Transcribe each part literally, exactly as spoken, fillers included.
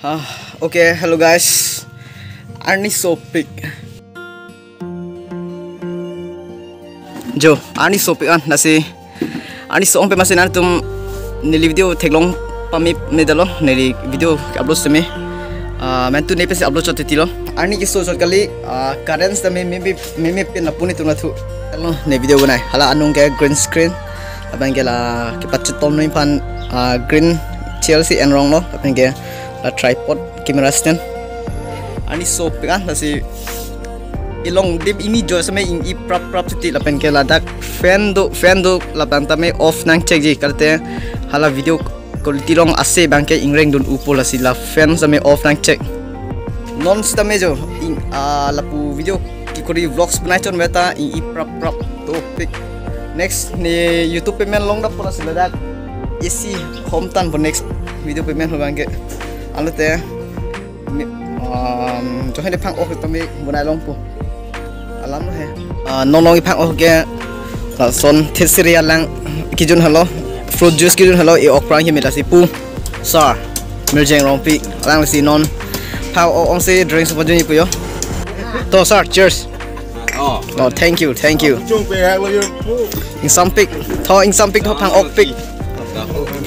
Ah, okay, hello guys. Arni sopik. Jo, arni sopik an, lasi arni so-ong pen masi nangtum neli video theklong pame me dalo, neli video upload seme. Ah, mentu ne pesi upload chot tilo. Arni keso chot kali, ah, current tame meme meme pen apuni tum nathu. Lo ne video banai. Hala anung ke green screen. Lapen ke la kepachethom noi aphan, ah, green chair si enrong lo. Lapen ke la tripod, camera stand. Arni sopik an, lasi ilong dim imi jo seme ing-i prap prap siti, lapen ke ladak fan do, fan do, lapen tame off nangchekji, kalite hala video quality along ase abang ke ingreng dun upo, lasi la fan seme off nangchek. Non sitame jo ing, ah, lapu video kekuri vlogs banai chot meta ing-i prap prap, dopik. Next ne YouTube payment longdappo, lasi ladak A C hom tanpo next video payment ho abang ke. Alote mi, um, jo hene phang-ok tame banai longpo. Alam lo he. Ah, non along iphang-ok ke lason thesiri alang kejun helo, fruit juice kejun helo, e-ok prang hemeta si pu. Sir Mirjeng Rongpi, alang lasi non phang-ok ong si drinks pajunji pu jo. To sir, cheers. Oh. Oh, thank you, thank you. Chung pe hai lo yo pu. Ingsampik, to ingsampik, to phang-okpik.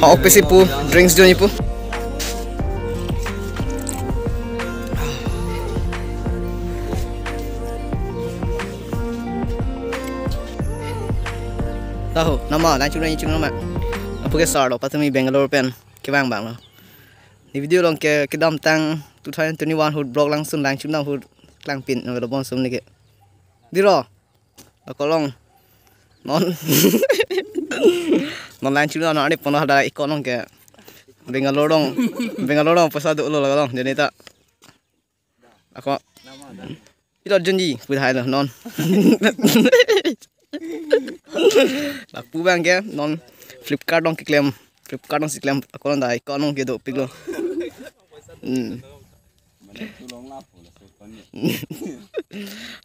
Phang-okpik si pu, drinks junji pu. Tahu, nama, langsung langsung nama. Apa ke sar lo, patumi Bangalore pen, kevang bang lo. Ne video along ke kedamtang two thousand twenty-one ahut vlog langsung langsung dam ahut klangpin, nama lo bonsum ne ke. Diro. Ako along. Non. Non lain chulu non ani pono hada ikon along ke. Bangalore along. Bangalore along poisa dolo laga along. Jadi ta. Ako. Ilo junji pudhai lo non. Lapu abang ke non Flipkart along keklem. Flipkart along si klem. Ako along da ikon along ke dopik lo. Hmm.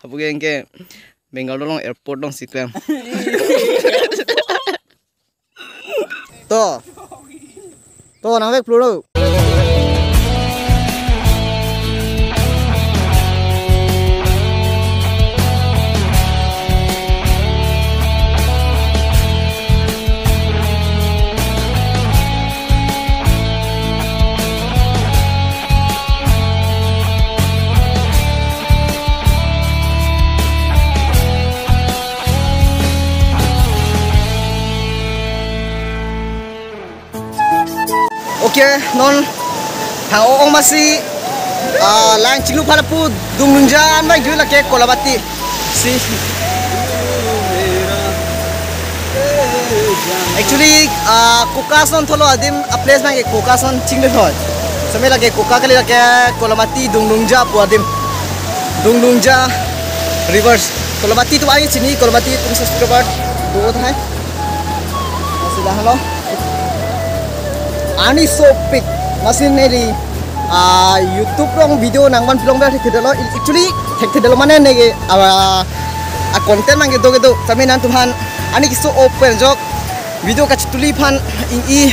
Hapu ke anke Bangalore along airport along si klem. To. To nangvek pluro. Okay, non phang-ok ong masi, ah, lang chinglu phala pu Dungdungja an bang jui lake Kolamati. Si. Actually, ah, Koka ason tholo adim, a place bang ke Koka ason chingle thoi. Same lake Koka kali lake Kolamati Dungdungja pu adim. Dungdungja rivers. Kolamati atum ai chini, Kolamati atum subscriber do thai. Masi dah lo. Ani sopik, masi neli, ah, YouTube along video nangvan film ber thekthedetlo, actually thekthedetlo mane neke, ah, a content nang kedo kedo, sami nangtum aphan ani keso-ok pen jok video kachetuli aphan ing-i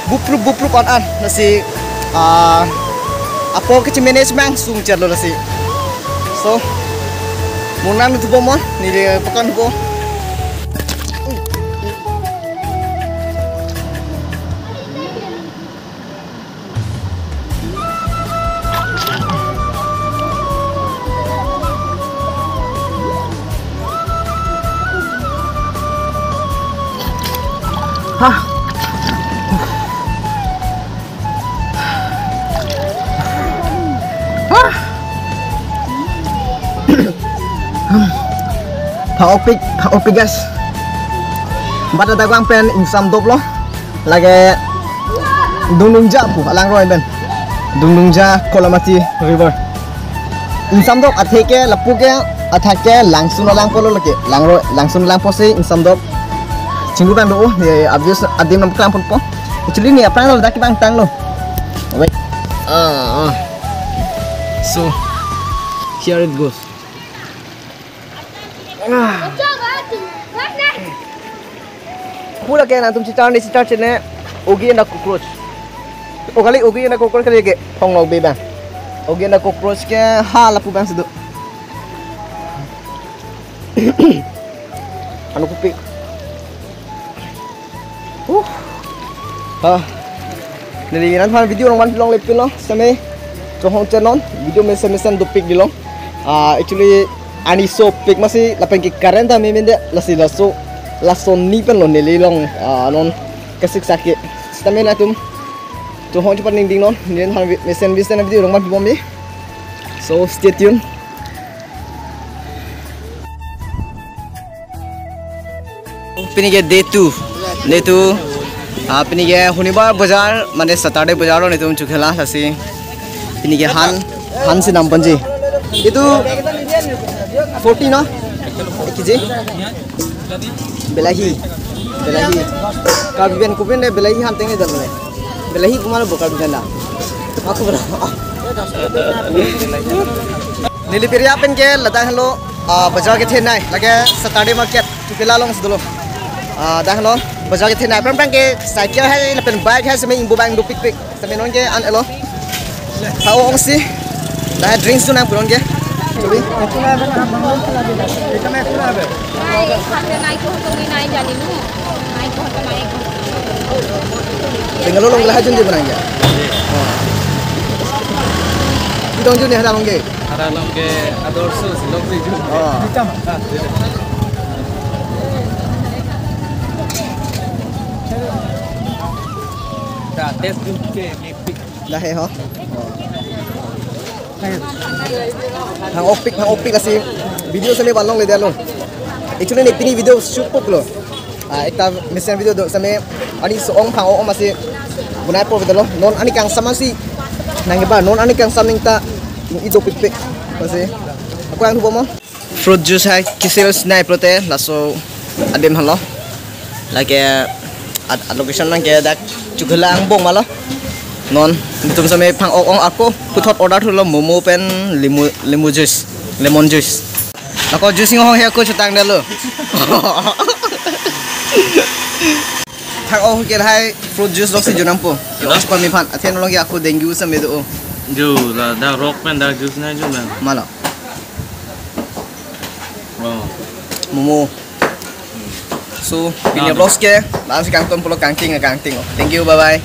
buprup buprup an an, lasi, ah, apor kechi manage mang sung cherlo lasi. So, mo nangthu po mo, neli pakan po. Hah. Ah. Phang-okpik, phang-okpik guys. Bat ada bang pen ingsam doplo. Lake Dungdungja pu alangroi pen. Dungdungja Kolamati River. Ingsam dop athe ke lapu ke athak ke langsun alangpo lo lake. Langroi, langsun alangpo si ingsam dop. Chinglu bang do, ye abis adim nam klang pon po. Actually ne aphrang lo dak bang tanglo. Wait. Ah, ah. So, here it goes. Ah. Pura ke nangtum chichar ne chichar chene, Oogie and the Cockroach. O kali, ogi na cockroach kali ke, thong lo be bang. Ogi na cockroach ke ha lapu bang sedu. Anu kupi. Uh. Ha. Neli nanphan video along van longle pilo, seme. Chohong chenon, video mesen mesen dopik dilong. Ah, actually, ani sopik masi lapen ke current ta me mende, lasi laso, laso ni pen lo neli long, ah, non kasik sake. Seme latum. Chohong chepat ning ding non, neli nanphan mesen mesen video along van bombi. So, stay tuned. Pini ke day two. Day two. Ah, pini ke Honibar Bazar, mane Saturday Bazar lo netum chukela lasi. Pini ke han, han si nam panji. Itu forty no? Ek kg? Belahi. Belahi. Karbi pen kupin de belahi han teng ne dan ne. Belahi kumar bo Karbi pen da. Aku berapa? Neli piri apen ke ladak helo, ah, bazar kethenei, lake Saturday market, chukela long sedu lo. Ah, dak helo, bazar kethenei, pran pran ke cycle hai, lapen bike hai, seme ingbo bang dopik pik, seme non ke an elo. Thang ong si, dak drinks tu nang puron ke. Chubi. Bangalore along lahai jun di benang ya. Oh. Idong jun ni hada bang ke. Hada long ke ador su silok si jun. Oh. Da test jun ke mepik. Lahai ho. Phang-ok pik, phang-ok pik lasi video seme van longle detlo. Actually ne pini video shoot pok lo. Ah, ekta mesen video do seme ani so-ong phang-ok-ong masi bonai pok detlo. Non ani kangsam masi nang ba non ani kangsam ning ta i dopik pik. Masi. Ako ang hubo mo? Fruit juice hai kisel sinai pulote laso adim halo. Lake ad, ad location nang ke dak chukela angbong ma lo. Non netum seme phang-ok-ong ako puthot order thulo momo pen limbu, limbu juice, lemon juice. Lako juice ngohong he ako chutang detlo. Phang-ok ke lahai fruit juice lok si junam po. Ke os pami phan. Athe nolong ke ako dengue seme do. Jo, la dak rock pen dak juice nai jun bang. Ma lo. Oh. Momo. So, pini vlogs ke, la-an si kangton pulo kangting, kangting. Thank you, bye bye.